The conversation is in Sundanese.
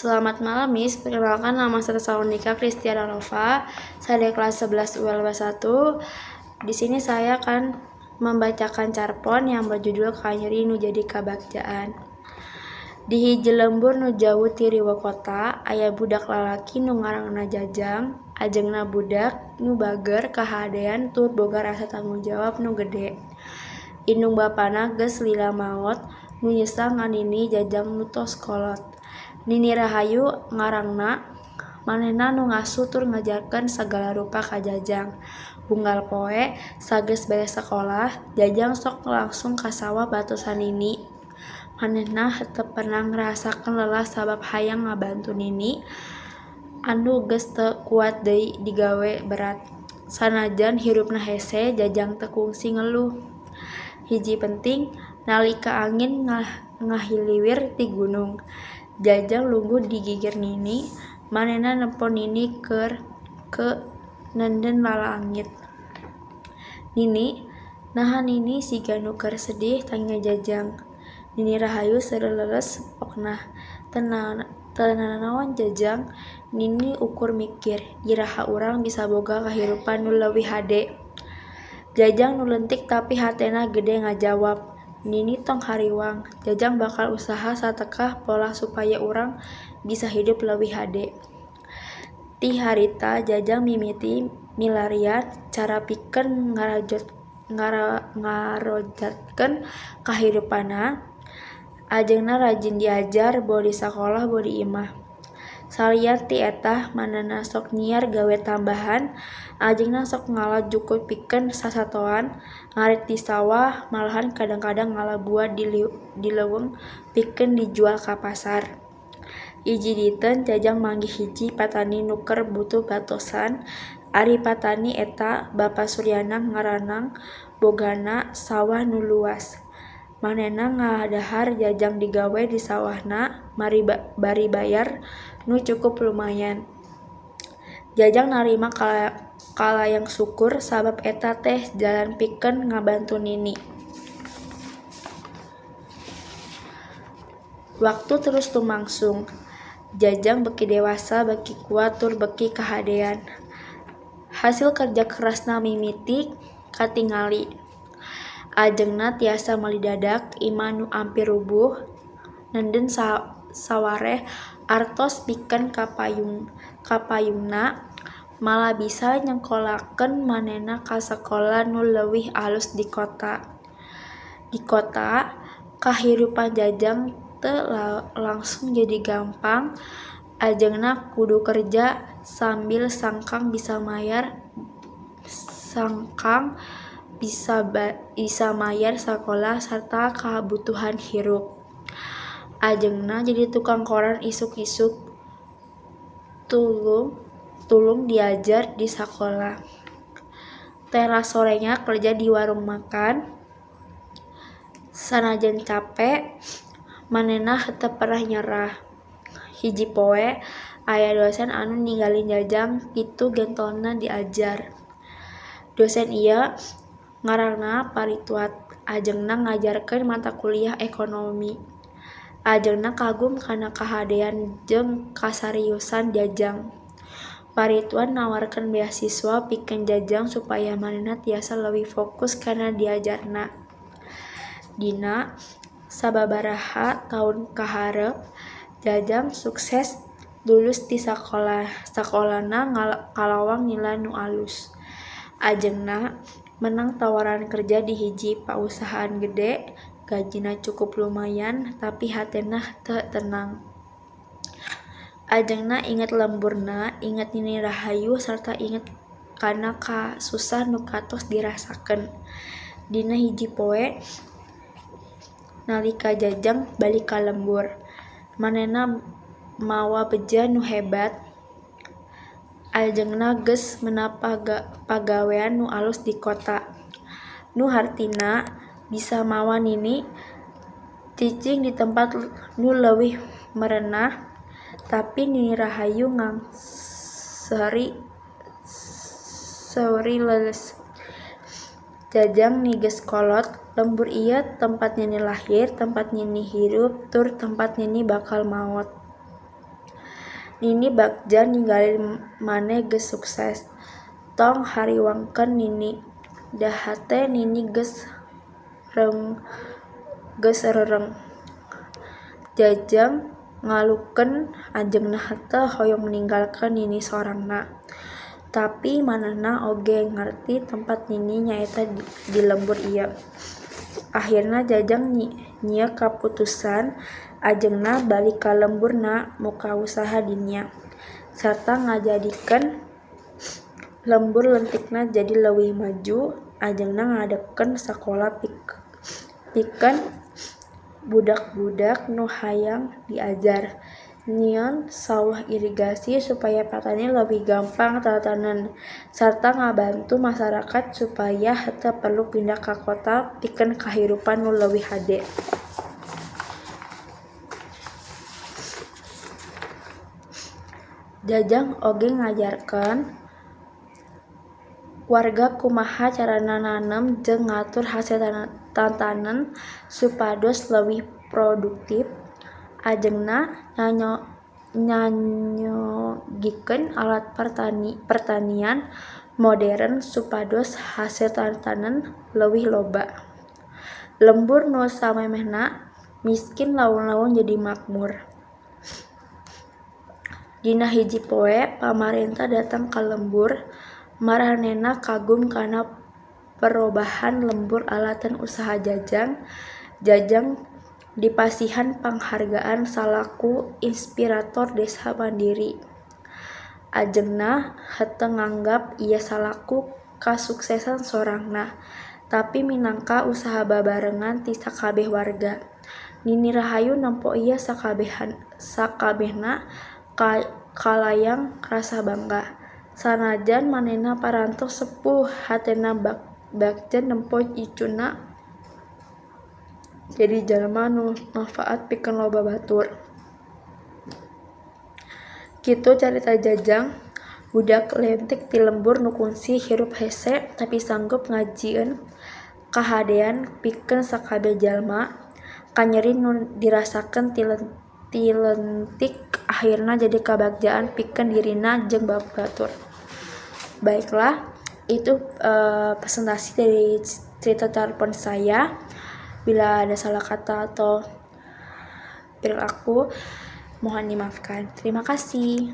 Selamat malam, Miss. Perkenalkan, nama saya Salonika Kristiana Nova. Saya dari kelas 11 ULW 1. Di sini saya akan membacakan carpon yang berjudul Kanyeri Nu Jadi Kabagjaan. Di hiji lembur nu jauh ti riweuh kota, aya budak lalaki nu ngaranna Jajang, ajengna budak nu bager, kahadean tur boga rasa tanggung jawab nu gede. Indung bapana geus lila maot, nu nyesa ngan nini Jajang nu tos kolot. Nini Rahayu ngaranna, manehna nu ngasuh tur ngajarkeun sagala rupa ka Jajang. Unggal poe, sageus beres sakolah, Jajang sok langsung ka sawah bantosan nini. Manehna henteu pernah ngarasakeun lelah sabab hayang ngabantu nini anu geus teu kuat deui digawe berat. Sanajan hirupna hese, Jajang teu kungsi ngeluh. Hiji peuting, nalika angin ngahiliwir ti gunung, Jajang lungguh di gigir nini, manehna nempo nini keur nenden lalangit. "Nini, naha nini siga nu keur sedih?" tanya Jajang. Nini Rahayu seureuh leuleus pokna. "Teu nanaon, Jajang, nini ukur mikir, iraha urang bisa boga kahirupan nu leuwih hade." Jajang nu leutik tapi hatena gede ngajawab, "Nini tong hariwang, Jajang bakal usaha satekah polah supaya urang bisa hirup leuwih hade." Ti harita Jajang mimiti milarian cara pikeun ngarojatkeun kahirupanna. Ajengna rajin diajar boh di sakolah boh di imah. Salian ti eta manehna sok nyiar gawe tambahan, ajengna sok ngala jukut pikeun sasatoan, ngarit di sawah, malahan kadang-kadang ngala buah di leuweung pikeun dijual ka pasar. Hiji dinten Jajang manggih hiji patani nu keur butuh bantosan. Ari patani eta Bapa Suryana ngaranna, bogana sawah nu luas. Manehna ngadahar Jajang digawe di sawahna bari bayar nu cukup lumayan. Jajang narima kalayang syukur sabab eta teh jalan pikeun ngabantu nini. Waktu terus lumangsung. Jajang beuki dewasa, beuki kuat tur beuki kahadean. Hasil kerja kerasna mimiti katingali. Ajengna tiasa meuli dadak imah nu ampir rubuh, nenden sawareh artos pikeun kapayunna, malah bisa nyekolakeun manehna ka sakola nu leuwih alus di kota. Di kota, kahirupan Jajang teu langsung jadi gampang, ajengna kudu kerja sambil sangkan bisa mayar sakolah sarta kabutuhan hirup. Ajengna jadi tukang koran isuk-isuk tulung diajar di sakolah. Teras sorena kerja di warung makan. Sanajan cape, manehna henteu pernah nyerah. Hiji poe, aya dosen anu ningali Jajang kitu gentolna diajar. Dosen ieu ngaranna Parituat, ajengna ngajarkeun mata kuliah ekonomi. Ajengna kagum kana kahadean jeung kasariusan Jajang. Parituat nawarkeun beasiswa pikeun Jajang supaya manehna tiasa leuwih fokus kana diajarna. Dina sababaraha taun kaharep, Jajang sukses lulus ti sakolana kalawan nilai nu alus. Ajengna menang tawaran kerja di hiji pausahaan gede, gajina cukup lumayan, tapi hatena teu tenang. Ajengna inget lemburna, inget Nini Rahayu sarta inget kana kasusah nu kantos dirasakeun. Dina hiji poe, nalika Jajang balik ka lembur, manehna mawa beja nu hebat. Ajengna geus menang pagawean nu alus di kota, nu hartina bisa mawa nini cicing di tempat nu leuwih merenah, tapi Nini Rahayu ngangseuri leuleus. Jajang ni geus kolot, lembur ieu tempat nini lahir, tempat nini hirup tur tempat nini bakal maot. Nini bagja ningali maneh geus sukses. Tong hariwangkeun Nini, da hate Nini geus reureng. Jajang ngaluhkeun anjeunna henteu hoyong ninggalkeun Nini sorangna. Tapi manehna oge ngarti tempat Nini nyaeta di lembur ieu. Ahirna Jajang nyieun kaputusan anjeunna balik ka lemburna muka usaha dinya sarta ngajadikeun lembur leutikna jadi leuwih maju. Anjeunna ngadegkeun sakola pikeun budak-budak nu hayang diajar, nyieun sawah irigasi supaya patani leuwih gampang tatanen, sarta ngabantu masarakat supaya henteu perlu pindah ka kota pikeun kahirupan nu leuwih hade. Jajang oge ngajarkeun warga kumaha carana nanem jeung ngatur hasil tatanen supados leuwih produktif. Anjeunna nyanyogikeun alat pertanian modern supados hasil tatanen leuwih loba. Lembur nu samemehna miskin laun-laun jadi makmur. Dina hiji poe pamarentah datang ka lembur, maranehna kagum kana perobahan lembur alatan usaha Jajang. Jajang dipasihan panghargaan salaku inspirator desa mandiri. Anjeunna henteu nganggap ieu salaku kasuksesan sorangna, tapi minangka usaha babarengan ti sakabeh warga. Nini Rahayu nempo ieu sakabehna kalayang rasa bangga. Sanajan manehna parantos sepuh, hatena bagja nempo incuna jadi jalma nu mangfaat pikeun loba batur. Kitu carita Jajang, budak leutik ti lembur nu kungsi hirup hese tapi sanggup ngajieun kahadean pikeun sakabeh jalma. Kanyeri nu dirasakeun ti leutik akhirna jadi kabagjaan pikeun dirina jeung batur. Baiklah, itu presentasi dari cerita telepon saya. Bila ada salah kata atau perilaku, mohon dimaafkan. Terima kasih.